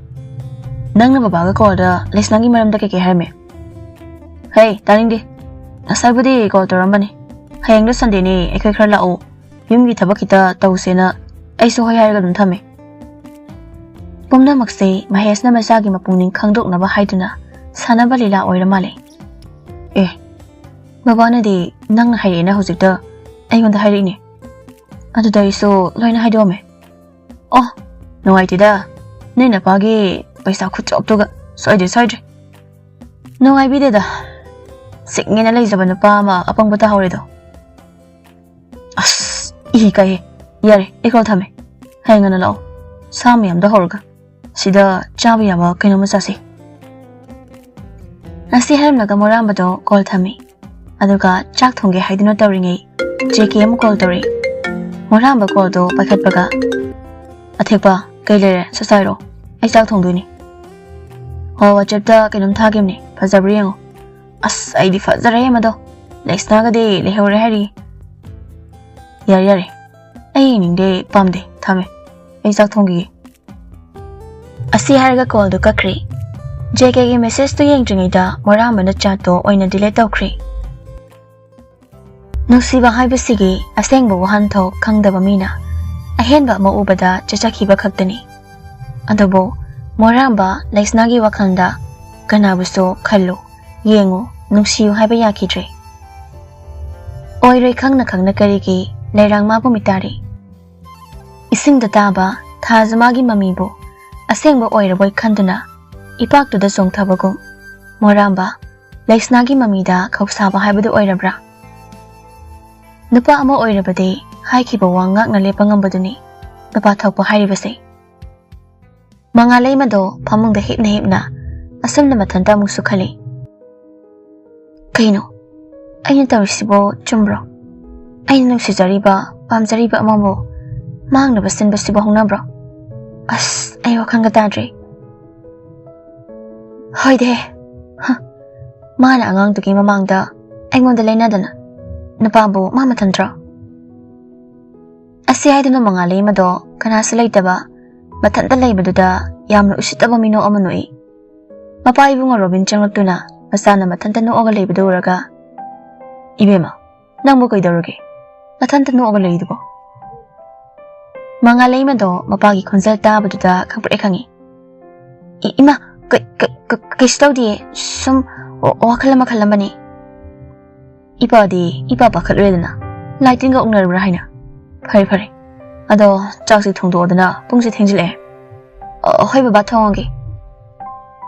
ꯅꯪꯅ ꯕꯕꯥꯒ ꯀꯣꯜꯗ ꯂꯩꯁꯅꯥꯒꯤ ꯃꯔꯝꯗ ꯀꯩꯀꯩ ꯍꯥꯏꯔꯝꯃꯤ?" "ꯍꯦ, ꯇꯥꯅꯤꯡꯗꯦ꯫ ꯉꯁꯥꯏꯕꯨꯗꯤ ꯀꯣꯜ ꯇꯧꯔꯝꯕꯅꯤ꯫ ꯍꯌꯦꯡꯗꯣ ꯁꯟꯗꯦꯅꯤ, ꯑꯩꯈꯣꯏ ꯈꯔ ꯂꯥꯛꯑꯣ, ꯌꯨꯝꯒꯤ ꯊꯕꯛ ꯈꯤꯇ ꯇꯧꯁꯦꯅ ꯑꯩꯁꯨ ꯍꯣꯏ ꯍꯥꯏꯔꯒ ꯑꯗꯨꯝ ꯊꯝꯃꯦ꯫" ꯄꯨꯝꯅꯃꯛꯁꯦ ꯃꯍꯦꯁꯅ ꯃꯆꯥꯒꯤ ꯃꯄꯨꯛꯅꯤꯡ ꯈꯪꯗꯣꯛꯅꯕ ꯍꯥꯏꯗꯨꯅ ꯁꯥꯟꯅꯕ ꯂꯤꯂꯥ ꯑꯣꯏꯔ ꯃꯥꯜꯂꯦ꯫ "ꯑꯦ, ꯕꯕꯥꯅꯗꯤ ꯅꯪꯅ ꯍꯥꯏꯔꯛꯑꯦꯅ ꯍꯧꯖꯤꯛꯇ ꯑꯩꯉꯣꯟꯗ ꯍꯥꯏꯔꯛꯏꯅꯦ꯫ ꯑꯗꯨꯗ ꯑꯩꯁꯨ ꯂꯣꯏꯅ ꯍꯥꯏꯗꯣꯛꯑꯝꯃꯦ꯫" "ꯑꯣ, ꯅꯨꯡꯉꯥꯏꯇꯦꯗ, ꯅꯣꯏ ꯅꯄꯥꯒꯤ ꯄꯩꯁꯥ ꯈꯨꯆꯣꯞꯇꯨꯒ꯫ ꯁꯣꯏꯗ꯭ꯔꯦ, ꯁꯣꯏꯗ꯭ꯔꯦ꯫ ꯅꯨꯡꯉꯥꯏꯕꯤꯗꯦꯗ, ꯁꯤꯡꯉꯦꯅ ꯂꯩꯖꯕ ꯅꯨꯄꯥ ꯑꯃ ꯑꯄꯪꯕ ꯇꯥꯍꯧꯔꯦꯗꯣ꯫" "ꯑꯁ, ꯏ ꯀꯥꯏꯍꯦ꯫ ꯌꯥꯔꯦ, ꯑꯩ ꯀꯣꯜ ꯊꯝꯃꯦ꯫ ꯍꯌꯦꯡ ꯉꯟꯅ ꯂꯥꯛꯑꯣ, ꯁꯥ ꯃꯌꯥꯝꯗꯣ ꯍꯧꯔꯒ꯫ ꯁꯤꯗ ꯆꯥꯕ ꯌꯥꯕ ꯀꯩꯅꯣꯝꯃ ꯆꯥꯁꯤ꯫" ꯑꯁꯤ ꯍꯥꯏꯔꯝꯂꯒ ꯃꯣꯔꯥꯝꯕꯗꯣ ꯀꯣꯜ ꯊꯝꯃꯤ꯫ ꯑꯗꯨꯒ ꯆꯥꯛ ꯊꯣꯡꯒꯦ ꯍꯥꯏꯗꯨꯅ ꯇꯧꯔꯤꯉꯩ ꯖꯦꯀꯦ ꯑꯃ ꯀꯣꯜ ꯇꯧꯔꯛꯏ꯫ ꯃꯣꯔꯥꯝꯕ ꯀꯣꯜꯗꯣ ꯄꯥꯏꯈꯠꯄꯒ, "ꯑꯊꯦꯛꯄ, ꯀꯩ ꯂꯩꯔꯦ? ꯁꯠ ꯁꯠ ꯍꯥꯏꯔꯛꯑꯣ, ꯑꯩ ꯆꯥꯛ ꯊꯣꯡꯗꯣꯏꯅꯤ꯫ ꯍꯣ, WhatsApp-ꯇ ꯀꯩꯅꯣꯝ ꯊꯥꯈꯤꯕꯅꯦ, ꯐꯖꯕ꯭ꯔꯥ ꯌꯦꯡꯉꯣ꯫ ꯑꯁ, ꯑꯩꯗꯤ ꯐꯖꯔꯦ ꯃꯗꯣ꯫ ꯂꯩꯁꯅꯥꯒꯗꯤ ꯂꯩꯍꯧꯔꯦ ꯍꯥꯏꯔꯤ꯫ ꯌꯥꯔꯦ, ꯌꯥꯔꯦ, ꯑꯩ ꯌꯦꯡꯅꯤꯡꯗꯦ, ꯄꯥꯝꯗꯦ, ꯊꯝꯃꯦ꯫ ꯑꯩ ꯆꯥꯛ ꯊꯣꯡꯈꯤꯒꯦ꯫ ꯑꯁꯤ ꯍꯥꯏꯔꯒ call-ꯗꯨ ꯀꯛꯈ꯭ꯔꯦ꯫ JK-ꯒꯤ message-ꯇꯨ ꯌꯦꯡꯗ꯭ꯔꯤꯉꯩꯗ ꯃꯣꯔꯥꯝꯕꯅ chat-ꯇꯣ ꯑꯣꯏꯅ delete ꯇꯧꯈ꯭ꯔꯦ꯫ ꯅꯨꯡꯁꯤꯕ ꯍꯥꯏꯕꯁꯤꯒꯤ ꯑꯁꯦꯡꯕ ꯋꯥꯍꯟꯊꯣꯛ ꯈꯪꯗꯕ ꯃꯤꯅ ꯑꯍꯦꯟꯕ ꯑꯃ ꯎꯕꯗ ꯆꯠꯆꯈꯤꯕ ꯈꯛꯇꯅꯤ꯫ ꯑꯗꯨꯕꯨ ꯃꯣꯔꯥꯝꯕ ꯂꯩꯁꯅꯥꯒꯤ ꯋꯥꯈꯜꯗ ꯀꯅꯥꯕꯨꯁꯨ ꯈꯜꯂꯨ, ꯌꯦꯡꯉꯨ, ꯅꯨꯡꯁꯤꯌꯨ ꯍꯥꯏꯕ ꯌꯥꯈꯤꯗ꯭ꯔꯦ꯫ ꯑꯣꯏꯔꯣꯏ ꯈꯪꯅ ꯈꯪꯅ ꯀꯔꯤꯒꯤ ꯂꯩꯔꯥꯡ ꯃꯥꯕꯨ ꯃꯤꯇꯥꯔꯤ? ꯏꯁꯤꯡꯗ ꯇꯥꯕ ꯊꯥꯖ ꯃꯥꯒꯤ ꯃꯃꯤꯕꯨ ꯑꯁꯦꯡꯕ ꯑꯣꯏꯔꯕꯣꯏ ꯈꯟꯗꯨꯅ ꯏꯄꯥꯛꯇꯨꯗ ꯆꯣꯡꯊꯕꯒꯨꯝ, ꯃꯣꯔꯥꯝꯕ ꯂꯩꯁꯅꯥꯒꯤ ꯃꯃꯤꯗ ꯈꯧꯁꯥꯕ ꯍꯥꯏꯕꯗꯨ ꯑꯣꯏꯔꯕ꯭ꯔꯥ? ꯅꯨꯄꯥ ꯑꯃ ꯑꯣꯏꯔꯕꯗꯤ ꯍꯥꯏꯈꯤꯕ ꯋꯥ ꯉꯥꯛꯅ ꯂꯦꯞꯄ ꯉꯝꯕꯗꯨꯅꯤ ꯅꯨꯄꯥ ꯊꯣꯛꯄ ꯍꯥꯏꯔꯤꯕꯁꯦ꯫ ꯃꯉꯥꯂꯩꯃꯗꯣ ꯐꯃꯨꯡꯗ ꯍꯤꯞꯅ ꯍꯤꯞꯅ ꯑꯁꯨꯝꯅ ꯃꯊꯟꯇ ꯑꯃꯨꯛꯁꯨ ꯈꯜꯂꯤ꯫ ꯀꯩꯅꯣ? ꯑꯩꯅ ꯇꯧꯔꯤꯁꯤꯕꯣ ꯆꯨꯝꯕ꯭ꯔꯣ? ꯑꯩꯅ ꯅꯨꯡꯁꯤꯖꯔꯤꯕ, ꯄꯥꯝꯖꯔꯤꯕ ꯑꯃꯕꯨ ꯃꯥꯡꯅꯕ ꯁꯤꯟꯕꯁꯤꯕꯨ ꯍꯧꯅꯕ꯭ꯔꯣ? ꯑꯁ, ꯑꯩ ꯋꯥꯈꯜꯒ ꯇꯥꯗ꯭ꯔꯦ꯫ ꯍꯣꯏꯗꯦ꯫ ꯍ, ꯃꯥꯅ ꯑꯉꯥꯡꯗꯨꯒꯤ ꯃꯃꯥꯡꯗ ꯑꯩꯉꯣꯟꯗ ꯂꯩꯅꯗꯅ ꯅꯨꯄꯥꯕꯨ ꯃꯥ ꯃꯊꯟꯇ꯭ꯔꯣ? ꯑꯁꯤ ꯍꯥꯏꯗꯨꯅ ꯃꯉꯥꯂꯩꯃꯗꯣ ꯀꯅꯥꯁꯨ ꯂꯩꯇꯕ ꯃꯊꯟꯇ ꯂꯩꯕꯗꯨꯗ ꯌꯥꯝꯅ ꯎꯁꯤꯠꯇꯕ ꯃꯤꯅꯣꯛ ꯑꯃ ꯅꯣꯛꯏ꯫ ꯃꯄꯥ ꯏꯕꯨꯡꯉꯣ ꯔꯣꯕꯤꯟ ꯆꯪꯂꯛꯇꯨꯅ ꯃꯆꯥꯅ ꯃꯊꯟꯇ ꯅꯣꯛꯑꯒ ꯂꯩꯕꯗꯨ ꯎꯔꯒ, "ꯏꯕꯦꯝꯃ, ꯅꯪꯕꯨ ꯀꯩꯗꯧꯔꯒꯦ? ꯃꯊꯟꯇ ꯅꯣꯛꯑꯒ ꯂꯩꯗꯨꯕꯣ?" ꯃꯉꯥꯂꯩꯃꯗꯣ ꯃꯄꯥꯒꯤ ꯈꯣꯟꯖꯦꯜ ꯇꯥꯕꯗꯨꯗ ꯈꯪꯄ꯭ꯔꯦꯛ ꯈꯪꯉꯤ꯫ "ꯏ-, ꯏꯃꯥ, ꯀ-, ꯀ-, ꯀ-, ꯀꯩꯁꯨ ꯇꯧꯗꯤꯌꯦ, ꯁꯨꯝ ꯋꯥ-, ꯋꯥꯈꯜ ꯑꯃ ꯈꯜꯂꯝꯕꯅꯤ꯫" ꯏꯄꯥꯗꯤ ꯏꯄꯥ ꯄꯥꯈꯠꯂꯨꯔꯦꯗꯅ, ꯂꯥꯏ ꯇꯤꯟꯒ ꯑꯣꯛꯅꯔꯕ꯭ꯔꯥ ꯍꯥꯏꯅ꯫ ꯐꯔꯦ, ꯐꯔꯦ, ꯑꯗꯣ ꯆꯥꯛꯁꯤ ꯊꯣꯡꯗꯣꯛꯑꯣꯗꯅ, ꯄꯨꯡꯁꯤ ꯊꯦꯡꯖꯤꯜꯂꯛꯑꯦ꯫ "ꯑ, ꯍꯣꯏ ꯕꯕꯥ, ꯊꯣꯡꯉꯒꯦ꯫"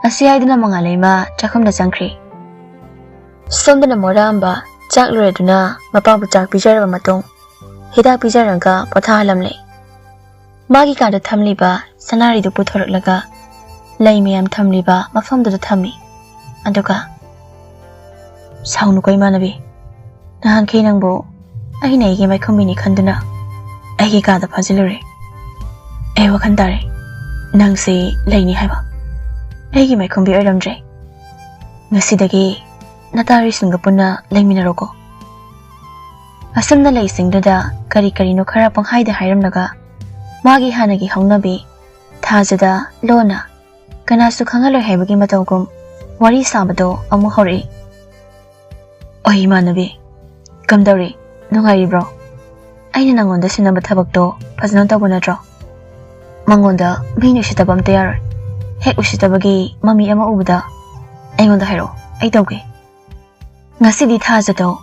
ꯑꯁꯤ ꯍꯥꯏꯗꯨꯅ ꯃꯉꯥꯂꯩꯃ ꯆꯥꯛꯈꯨꯝꯗ ꯆꯪꯈ꯭ꯔꯦ꯫ ꯁꯣꯝꯗꯅ ꯃꯣꯔꯥꯝꯕ ꯆꯥꯛ ꯂꯣꯏꯔꯗꯨꯅ ꯃꯄꯥꯕꯨ ꯆꯥꯛ ꯄꯤꯖꯔꯕ ꯃꯇꯨꯡ ꯍꯤꯗꯥꯛ ꯄꯤꯖꯔꯒ ꯄꯣꯊꯥꯍꯜꯂꯝꯂꯦ꯫ ꯃꯥꯒꯤ ꯀꯥꯗ ꯊꯝꯂꯤꯕ ꯁꯅꯥꯔꯩꯗꯨ ꯄꯨꯊꯣꯔꯛꯂꯒ ꯂꯩ ꯃꯌꯥꯝ ꯊꯝꯂꯤꯕ ꯃꯐꯝꯗꯨꯗ ꯊꯝꯃꯤ꯫ ꯑꯗꯨꯒ, "ꯁꯥꯎꯅꯨꯀꯣ ꯏꯃꯥꯟꯅꯕꯤ, ꯅꯍꯥꯟꯈꯩ ꯅꯪꯕꯨ ꯑꯩꯅ ꯑꯩꯒꯤ ꯃꯥꯏꯈꯨꯝꯕꯤꯅꯤ ꯈꯟꯗꯨꯅ ꯑꯩꯒꯤ ꯀꯥꯗ ꯐꯥꯖꯤꯜꯂꯨꯔꯦ꯫ ꯑꯩ ꯋꯥꯈꯜ ꯇꯥꯔꯦ꯫ ꯅꯪꯁꯦ ꯂꯩꯅꯤ ꯍꯥꯏꯕ꯫ ꯑꯩꯒꯤ ꯃꯥꯏꯈꯨꯝꯕꯤ ꯑꯣꯏꯔꯝꯗ꯭ꯔꯦ꯫ ꯉꯁꯤꯗꯒꯤ ꯅꯇꯥꯔꯤꯁꯤꯡꯒ ꯄꯨꯟꯅ ꯂꯩꯃꯤꯟꯅꯔꯣꯀꯣ꯫ ꯑꯁꯨꯝꯅ ꯂꯩꯁꯤꯡꯗꯨꯗ ꯀꯔꯤ ꯀꯔꯤꯅꯣ ꯈꯔ ꯄꯪꯍꯥꯏꯗ ꯍꯥꯏꯔꯝꯂꯒ ꯃꯥꯒꯤ ꯍꯥꯟꯅꯒꯤ ꯍꯧꯅꯕꯤ ꯊꯥꯖꯗ ꯂꯣꯟꯅ ꯀꯅꯥꯁꯨ ꯈꯪꯍꯜꯂꯣꯏ ꯍꯥꯏꯕꯒꯤ ꯃꯇꯧꯒꯨꯝ ꯋꯥꯔꯤ ꯁꯥꯕꯗꯣ ꯑꯃꯨꯛ ꯍꯧꯔꯛꯏ꯫ ꯑꯣꯏ ꯏꯃꯥꯟꯅꯕꯤ, ꯀꯝꯗꯧꯔꯤ? ꯅꯨꯡꯉꯥꯏꯔꯤꯕ꯭ꯔꯣ? ꯑꯩꯅ ꯅꯪꯉꯣꯟꯗ ꯁꯤꯟꯅꯕ ꯊꯕꯛꯇꯣ ꯐꯖꯅ ꯇꯧꯕ ꯅꯠꯇ꯭ꯔꯣ? ꯃꯉꯣꯟꯗ ꯃꯤꯅ ꯎꯁꯤꯠꯇꯕ ꯑꯝꯇ ꯌꯥꯔꯣꯏ꯫ ꯍꯦꯛ ꯎꯁꯤꯠꯇꯕꯒꯤ ꯃꯃꯤ ꯑꯃ ꯎꯕꯗ ꯑꯩꯉꯣꯟꯗ ꯍꯥꯏꯔꯛꯑꯣ, ꯑꯩ ꯇꯧꯒꯦ꯫ ꯉꯁꯤꯗꯤ ꯊꯥꯖꯗꯣ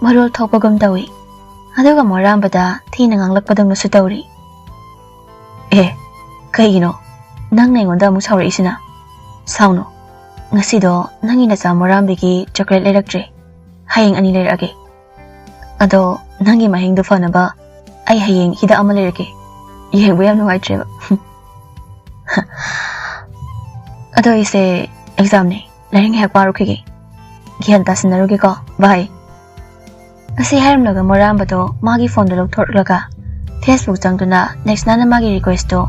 ꯃꯔꯣꯜ ꯊꯣꯛꯄꯒꯨꯝ ꯇꯧꯏ, ꯑꯗꯨꯒ ꯃꯣꯔꯥꯝꯕꯗ ꯊꯤꯅ ꯉꯥꯡꯂꯛꯄꯗꯧꯅꯁꯨ ꯇꯧꯔꯤ꯫ ꯑꯦ, ꯀꯩꯒꯤꯅꯣ ꯅꯪꯅ ꯑꯩꯉꯣꯟꯗ ꯑꯃꯨꯛ ꯁꯥꯎꯔꯛꯏꯁꯤꯅ? ꯁꯥꯎꯅꯨ, ꯉꯁꯤꯗꯣ ꯅꯪꯒꯤ ꯅꯆꯥ ꯃꯣꯔꯥꯝꯕꯤꯒꯤ ꯆꯣꯀ꯭ꯂꯦꯠ ꯂꯩꯔꯛꯇ꯭ꯔꯦ꯫ ꯍꯌꯦꯡ ꯑꯅꯤ ꯂꯩꯔꯛꯑꯒꯦ꯫ ꯑꯗꯣ ꯅꯪꯒꯤ ꯃꯍꯤꯡꯗꯣ ꯐꯅꯕ ꯑꯩ ꯍꯌꯦꯡ ꯍꯤꯗꯥꯛ ꯑꯃ ꯂꯩꯔꯛꯀꯦ꯫ ꯌꯦꯡꯕ ꯌꯥꯝ ꯅꯨꯡꯉꯥꯏꯇ꯭ꯔꯦꯕ꯫ ꯑꯗꯣ ꯑꯩꯁꯦ ꯑꯦꯛꯖꯥꯝꯅꯦ, ꯂꯥꯏꯔꯤꯛ ꯉꯥꯏꯍꯥꯛ ꯄꯥꯔꯨꯈꯤꯒꯦ꯫ ꯒ꯭ꯌꯥꯟ ꯇꯥꯁꯤꯟꯅꯔꯨꯒꯦꯀꯣ, ꯕꯥꯏ꯫ ꯑꯁꯤ ꯍꯥꯏꯔꯝꯂꯒ ꯃꯣꯔꯥꯝꯕꯗꯣ ꯃꯥꯒꯤ ꯐꯣꯟꯗꯣ ꯂꯧꯊꯣꯛꯂꯒ Facebook ꯆꯪꯗꯨꯅ ꯂꯩꯁꯅꯥꯅ ꯃꯥꯒꯤ ꯔꯤꯀ꯭ꯋꯦꯁꯇꯣ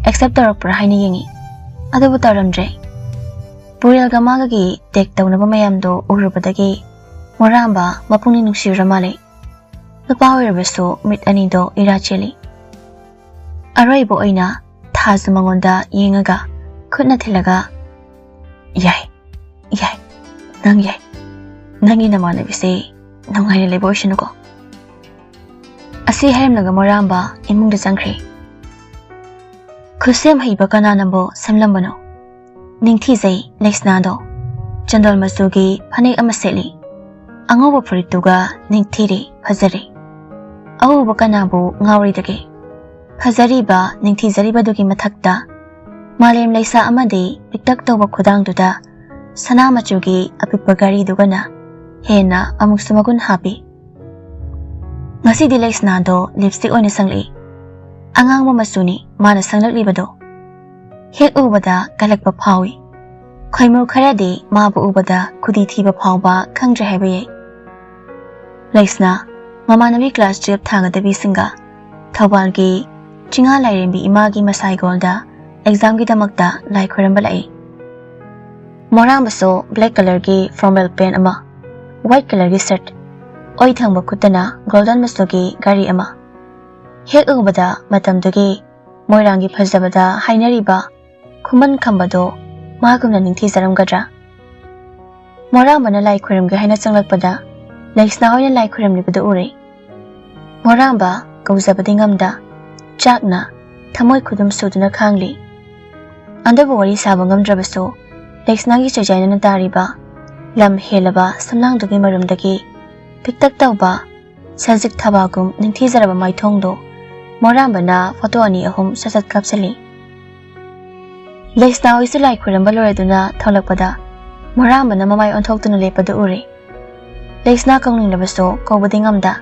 ꯑꯦꯛꯁꯦꯞ ꯇꯧꯔꯛꯄ꯭ꯔꯥ ꯍꯥꯏꯅ ꯌꯦꯡꯉꯤ꯫ ꯑꯗꯨꯕꯨ ꯇꯧꯔꯝꯗ꯭ꯔꯦ꯫ ꯄꯨꯔꯦꯜꯒ ꯃꯥꯒꯒꯤ ꯇꯦꯛ ꯇꯧꯅꯕ ꯃꯌꯥꯝꯗꯣ ꯎꯔꯨꯕꯗꯒꯤ ꯃꯣꯔꯥꯝꯕ ꯃꯄꯨꯛꯅꯤꯡ ꯅꯨꯡꯁꯤꯔꯨꯔ ꯃꯥꯜꯂꯦ꯫ ꯅꯨꯄꯥ ꯑꯣꯏꯔꯕꯁꯨ ꯃꯤꯠ ꯑꯅꯤꯗꯣ ꯏꯔꯥ ꯆꯦꯜꯂꯤ꯫ ꯑꯔꯣꯏꯕ ꯑꯣꯏꯅ ꯊꯥꯖ ꯃꯉꯣꯟꯗ ꯌꯦꯡꯉꯒ ꯈꯨꯠꯅ ꯊꯤꯜꯂꯒ, "ꯌꯥꯏ, ꯌꯥꯏ, ꯅꯪ ꯌꯥꯏ꯫ ꯅꯪꯒꯤ ꯅꯃꯥꯟꯅꯕꯤꯁꯦ ꯅꯨꯡꯉꯥꯏꯅ ꯂꯩꯕ ꯑꯣꯏꯁꯅꯨꯀꯣ"꯫ ꯑꯁꯤ ꯍꯥꯏꯔꯝꯂꯒ ꯃꯣꯔꯥꯝꯕ ꯏꯃꯨꯡꯗ ꯆꯪꯈ꯭ꯔꯦ꯫ ꯈꯨꯠꯁꯦꯝ ꯍꯩꯕ ꯀꯅꯥꯅꯕꯨ ꯁꯦꯝꯂꯝꯕꯅꯣ? ꯅꯤꯡꯊꯤꯖꯩ ꯂꯩꯁꯅꯥꯗꯣ꯫ ꯆꯟꯗꯣꯜ ꯃꯆꯨꯒꯤ ꯐꯅꯦꯛ ꯑꯃ ꯁꯦꯠꯂꯤ꯫ ꯑꯉꯧꯕ ꯐꯨꯔꯤꯠꯇꯨꯒ ꯅꯤꯡꯊꯤꯔꯦ, ꯐꯖꯔꯦ꯫ ꯑꯎꯕ ꯀꯅꯥꯕꯨ ꯉꯥꯎꯔꯣꯏꯗꯒꯦ? ꯐꯖꯔꯤꯕ, ꯅꯤꯡꯊꯤꯖꯔꯤꯕꯗꯨꯒꯤ ꯃꯊꯛꯇ ꯃꯥꯂꯦꯝ ꯂꯩꯁꯥ ꯑꯃꯗꯤ ꯄꯤꯛꯇꯛ ꯇꯧꯕ ꯈꯨꯗꯥꯡꯗꯨꯗ ꯁꯅꯥ ꯃꯆꯨꯒꯤ ꯑꯄꯤꯛꯄ ꯘꯔꯤꯗꯨꯒꯅ ꯍꯦꯟꯅ ꯑꯃꯨꯛꯁꯨ ꯃꯒꯨꯟ ꯍꯥꯞꯄꯤ꯫ ꯉꯁꯤꯗꯤ ꯂꯩꯁꯅꯥꯗꯣ ꯂꯤꯞꯁꯇꯤꯛ ꯑꯣꯏꯅ ꯁꯪꯂꯛꯏ꯫ ꯑꯉꯥꯡꯕ ꯃꯆꯨꯅꯤ ꯃꯥꯅ ꯁꯪꯂꯛꯂꯤꯕꯗꯣ꯫ ꯍꯦꯛ ꯎꯕꯗ ꯀꯜꯂꯛꯄ ꯐꯥꯎꯏ꯫ ꯈꯣꯏꯃꯨ ꯈꯔꯗꯤ ꯃꯥꯕꯨ ꯎꯕꯗ ꯈꯨꯗꯤ ꯊꯤꯕ ꯐꯥꯎꯕ ꯈꯪꯗ꯭ꯔꯦ ꯍꯥꯏꯕ ꯌꯥꯏ꯫ ꯂꯩꯁꯅꯥ, ꯃꯃꯥꯟꯅꯕꯤ ꯀ꯭ꯂꯥꯁ ꯇꯨꯌꯦꯜꯞ ꯊꯥꯒꯗꯕꯤꯁꯤꯡꯒ ꯊꯧꯕꯥꯜꯒꯤ ꯆꯤꯡꯉꯥ ꯂꯥꯏꯔꯦꯝꯕꯤ ꯏꯃꯥꯒꯤ ꯃꯁꯥꯏꯒꯣꯜꯗ ꯑꯦꯛꯖꯥꯝꯒꯤꯗꯃꯛꯇ ꯂꯥꯏ ꯈꯣꯏꯔꯝꯕ ꯂꯥꯛꯏ꯫ ꯃꯣꯔꯥꯝꯕꯁꯨ ꯕ꯭ꯂꯦꯛ ꯀꯂꯔꯒꯤ ꯐꯣꯔꯃꯦꯜ ꯄꯦꯟ ꯑꯃ, ꯋꯥꯏꯠ ꯀꯂꯔꯒꯤ ꯁꯔꯠ, ꯑꯣꯏ ꯊꯪꯕ ꯈꯨꯠꯇꯅ ꯒꯣꯜꯗꯟ ꯃꯆꯨꯒꯤ ꯘꯔꯤ ꯑꯃ꯫ ꯍꯦꯛ ꯎꯕꯗ ꯃꯇꯝꯗꯨꯒꯤ ꯃꯣꯏꯔꯥꯡꯒꯤ ꯐꯖꯕꯗ ꯍꯥꯏꯅꯔꯤꯕ ꯈꯨꯃꯟ ꯈꯝꯕꯗꯣ ꯃꯥꯒꯨꯝꯅ ꯅꯤꯡꯊꯤꯖꯔꯝꯒꯗ꯭ꯔꯥ? ꯃꯣꯔꯥꯝꯕꯅ ꯂꯥꯏ ꯈꯣꯏꯔꯝꯒꯦ ꯍꯥꯏꯅ ꯆꯪꯂꯛꯄꯗ ꯂꯩꯁꯅꯥ ꯍꯣꯏꯅ ꯂꯥꯏ ꯈꯣꯏꯔꯝꯂꯤꯕꯗꯨ ꯎꯔꯦ꯫ ꯃꯣꯔꯥꯝꯕ ꯀꯧꯖꯕꯗꯤ ꯉꯝꯗ, ꯆꯥꯛꯅ ꯊꯃꯣꯏ ꯈꯨꯗꯨꯝ ꯁꯨꯗꯨꯅ ꯈꯥꯡꯂꯤ꯫ ꯑꯗꯨꯕꯨ ꯋꯥꯔꯤ ꯁꯥꯕ ꯉꯝꯗ꯭ꯔꯕꯁꯨ ꯂꯩꯁꯅꯥꯒꯤ ꯆꯩꯖꯥꯏꯅꯅ ꯇꯥꯔꯤꯕ ꯂꯝ ꯍꯦꯜꯂꯕ ꯁꯝꯂꯥꯡꯗꯨꯒꯤ ꯃꯔꯨꯝꯗꯒꯤ ꯄꯤꯛꯇꯛ ꯇꯧꯕ ꯁꯖꯤꯛ ꯊꯕꯥꯒꯨꯝ ꯅꯤꯡꯊꯤꯖꯔꯕ ꯃꯥꯏꯊꯣꯡꯗꯣ ꯃꯣꯔꯥꯝꯕꯅ ꯐꯣꯇꯣ ꯑꯅꯤ ꯑꯍꯨꯝ ꯁꯠ ꯁꯠ ꯀꯥꯞꯁꯤꯜꯂꯤ꯫ ꯂꯩꯁꯅꯥ ꯍꯣꯏꯁꯨ ꯂꯥꯏ ꯈꯣꯏꯔꯝꯕ ꯂꯣꯏꯔꯗꯨꯅ ꯊꯣꯛꯂꯛꯄꯗ ꯃꯣꯔꯥꯝꯕꯅ ꯃꯃꯥꯏ ꯑꯣꯟꯊꯣꯛꯇꯨꯅ ꯂꯦꯞꯄꯗꯨ ꯎꯔꯦ꯫ ꯂꯩꯁꯅꯥ ꯀꯧꯅꯤꯡꯂꯕꯁꯨ ꯀꯧꯕꯗꯤ ꯉꯝꯗ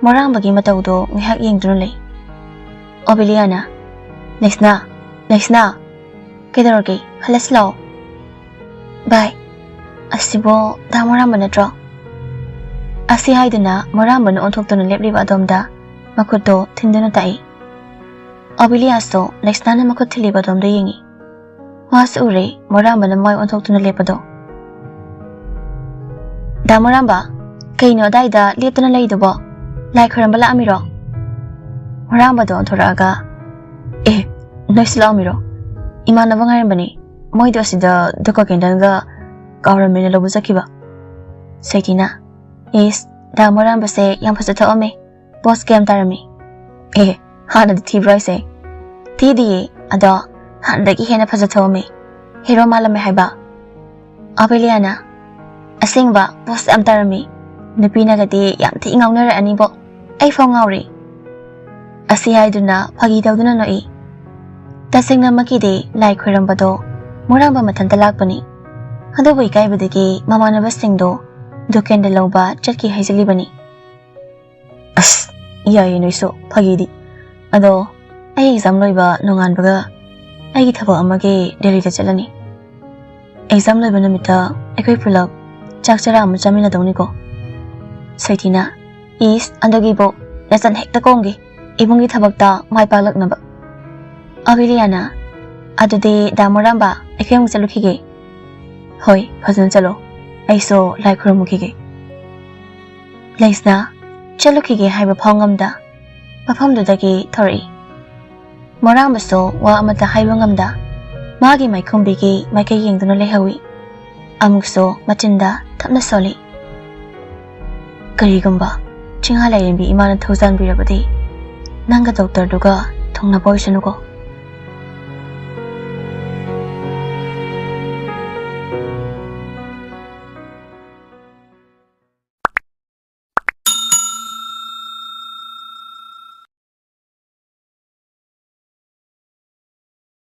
ꯃꯣꯔꯥꯝꯕꯒꯤ ꯃꯇꯧꯗꯣ ꯉꯥꯏꯍꯥꯛ ꯌꯦꯡꯗꯨꯅ ꯂꯩ꯫ ꯑꯣꯕꯤꯂꯤꯌꯥꯅ, "ꯂꯩꯁꯅꯥ, ꯂꯩꯁꯅꯥ, ꯀꯩꯗꯧꯔꯒꯦ? ꯍꯜꯂꯁꯤ ꯂꯥꯛꯑꯣ꯫" "ꯚꯥꯏ, ꯑꯁꯤꯕꯣ ꯗꯥ ꯃꯣꯔꯥꯝꯕ ꯅꯠꯇ꯭ꯔꯣ?" ꯑꯁꯤ ꯍꯥꯏꯗꯨꯅ ꯃꯣꯔꯥꯝꯕꯅ ꯑꯣꯟꯊꯣꯛꯇꯨꯅ ꯂꯦꯞꯂꯤꯕ ꯑꯗꯣꯝꯗ ꯃꯈꯨꯠꯇꯣ ꯊꯤꯟꯗꯨꯅ ꯇꯥꯛꯏ꯫ ꯑꯣꯕꯤꯂꯤꯌꯥꯁꯨ ꯂꯩꯁꯅꯥꯅ ꯃꯈꯨꯠ ꯊꯤꯜꯂꯤꯕ ꯑꯗꯣꯝꯗ ꯌꯦꯡꯏ꯫ ꯃꯥꯁꯨ ꯎꯔꯦ ꯃꯣꯔꯥꯝꯕꯅ ꯃꯥꯏ ꯑꯣꯟꯊꯣꯛꯇꯨꯅ ꯂꯦꯞꯄꯗꯣ꯫ "ꯗꯥ ꯃꯣꯔꯥꯝꯕ, ꯀꯩꯅꯣ ꯑꯗꯥꯏꯗ ꯂꯦꯞꯇꯅ ꯂꯩꯗꯨꯕꯣ? ꯂꯥꯏ ꯈꯣꯏꯔꯝꯕ ꯂꯥꯛꯑꯝꯃꯤꯔꯣ?" ꯃꯣꯔꯥꯝꯕꯗꯣ ꯑꯣꯟꯊꯣꯔꯛꯑꯒ, "ꯑꯦ, ꯅꯣꯏꯁꯨ ꯂꯥꯛꯑꯝꯃꯤꯔꯣ? ꯏꯃꯥꯟꯅꯕ ꯉꯥꯏꯔꯝꯕꯅꯤ꯫ ꯃꯣꯏꯗꯣ ꯑꯁꯤꯗ ꯙꯨꯞꯀ ꯀꯦꯟꯗꯜꯒ ꯀꯥꯎꯔꯝꯃꯦꯅ ꯂꯧꯕ ꯆꯠꯈꯤꯕ꯫" ꯁꯩꯊꯤꯅ, "ꯏꯁ, ꯗꯥ ꯃꯣꯔꯥꯝꯕꯁꯦ ꯌꯥꯝ ꯐꯖ ꯊꯣꯛꯑꯝꯃꯦ꯫ ꯄꯣꯁ ꯀꯌꯥꯝ ꯇꯥꯔꯝꯃꯤ?" "ꯑꯦ, ꯍꯥꯟꯅꯗꯤ ꯊꯤꯕ꯭ꯔꯣ ꯍꯥꯏꯁꯦ?" "ꯊꯤꯗꯤꯌꯦ, ꯑꯗꯣ ꯍꯥꯟꯅꯗꯒꯤ ꯍꯦꯟꯅ ꯐꯖ ꯊꯣꯛꯑꯝꯃꯦ꯫ ꯍꯦꯔꯣ ꯃꯥꯜꯂꯝꯃꯦ ꯍꯥꯏꯕ꯫" ꯑꯣꯕꯤꯂꯤꯌꯥꯅ, "ꯑꯁꯦꯡꯕ ꯄꯣꯁ ꯌꯥꯝ ꯇꯥꯔꯝꯃꯤ꯫ ꯅꯨꯄꯤꯅꯒꯗꯤ ꯌꯥꯝ ꯊꯤ ꯉꯥꯎꯅꯔꯛꯑꯅꯤꯕꯣ꯫ ꯑꯩ ꯐꯥꯎ ꯉꯥꯎꯔꯦ꯫" ꯑꯁꯤ ꯍꯥꯏꯗꯨꯅ ꯐꯥꯒꯤ ꯇꯧꯗꯨꯅ ꯅꯣꯛꯏ꯫ ꯇꯁꯦꯡꯅꯃꯛꯀꯤꯗꯤ ꯂꯥꯏ ꯈꯣꯏꯔꯝꯕꯗꯣ ꯃꯣꯔꯥꯝꯕ ꯃꯊꯟꯇ ꯂꯥꯛꯄꯅꯤ꯫ ꯑꯗꯨꯕꯨ ꯏꯀꯥꯏꯕꯗꯒꯤ ꯃꯃꯥꯟꯅꯕꯁꯤꯡꯗꯣ ꯙꯨꯞ ꯀꯦꯟꯗꯜ ꯂꯧꯕ ꯆꯠꯈꯤ ꯍꯥꯏꯖꯤꯜꯂꯤꯕꯅꯤ꯫ "ꯑꯁ, ꯌꯥꯏꯌꯦ ꯅꯣꯏꯁꯨ ꯐꯥꯒꯤꯗꯤ꯫ ꯑꯗꯣ ꯑꯩ ꯑꯦꯛꯖꯥꯝ ꯂꯣꯏꯕ ꯅꯣꯡꯉꯥꯟꯕꯒ ꯑꯩꯒꯤ ꯊꯕꯛ ꯑꯃꯒꯤ ꯗꯦꯜꯂꯤꯗ ꯆꯠꯂꯅꯤ꯫ ꯑꯦꯛꯖꯥꯝ ꯂꯣꯏꯕ ꯅꯨꯃꯤꯠꯇ ꯑꯩꯈꯣꯏ ꯄꯨꯂꯞ ꯆꯥꯛ ꯆꯔꯥ ꯑꯃ ꯆꯥꯃꯤꯟꯅꯗꯧꯅꯤꯀꯣ꯫" ꯁꯩꯊꯤꯅ, "ꯏꯁ, ꯑꯗꯨꯒꯤꯕꯨ ꯅꯆꯟ ꯍꯦꯛꯇ ꯀꯣꯡꯒꯦ꯫ ꯏꯃꯨꯡꯒꯤ ꯊꯕꯛꯇ ꯃꯥꯏ ꯄꯥꯛꯂꯛꯅꯕ꯫ ꯑꯕꯤꯂꯤꯌꯥꯅ, "ꯑꯗꯨꯗꯤ ꯗꯥ ꯃꯣꯔꯥꯝꯕ, ꯑꯩꯈꯣꯏ ꯑꯃꯨꯛ ꯆꯠꯂꯨꯈꯤꯒꯦ꯫" "ꯍꯣꯏ, ꯐꯖꯅ ꯆꯠꯂꯣ꯫ ꯑꯩꯁꯨ ꯂꯥꯏ ꯈꯨꯔꯨꯝꯃꯨꯈꯤꯒꯦ꯫" ꯂꯩꯁꯅꯥ ꯆꯠꯂꯨꯈꯤꯒꯦ ꯍꯥꯏꯕ ꯐꯥꯎ ꯉꯝꯗ ꯃꯐꯝꯗꯨꯗꯒꯤ ꯊꯣꯔꯛꯏ꯫ ꯃꯣꯔꯥꯝꯕꯁꯨ ꯋꯥ ꯑꯃꯠꯇ ꯍꯥꯏꯕ ꯉꯝꯗ ꯃꯥꯒꯤ ꯃꯥꯏꯈꯨꯝꯕꯤꯒꯤ ꯃꯥꯏꯀꯩ ꯌꯦꯡꯗꯨꯅ ꯂꯩꯍꯧꯏ꯫ ꯑꯃꯨꯛꯁꯨ ꯃꯆꯤꯟꯗ ꯊꯞꯅ ꯁꯣꯜꯂꯤ꯫ "ꯀꯔꯤꯒꯨꯝꯕ ꯆꯤꯡꯍꯥ ꯂꯥꯏꯔꯦꯝꯕꯤ ꯏꯃꯥꯅ ꯊꯧꯖꯥꯟꯕꯤꯔꯕꯗꯤ ꯅꯪꯒ ꯗꯣꯛꯇꯔꯗꯨꯒ ꯊꯨꯡꯅꯕ ꯑꯣꯏꯁꯅꯨꯀꯣ꯫"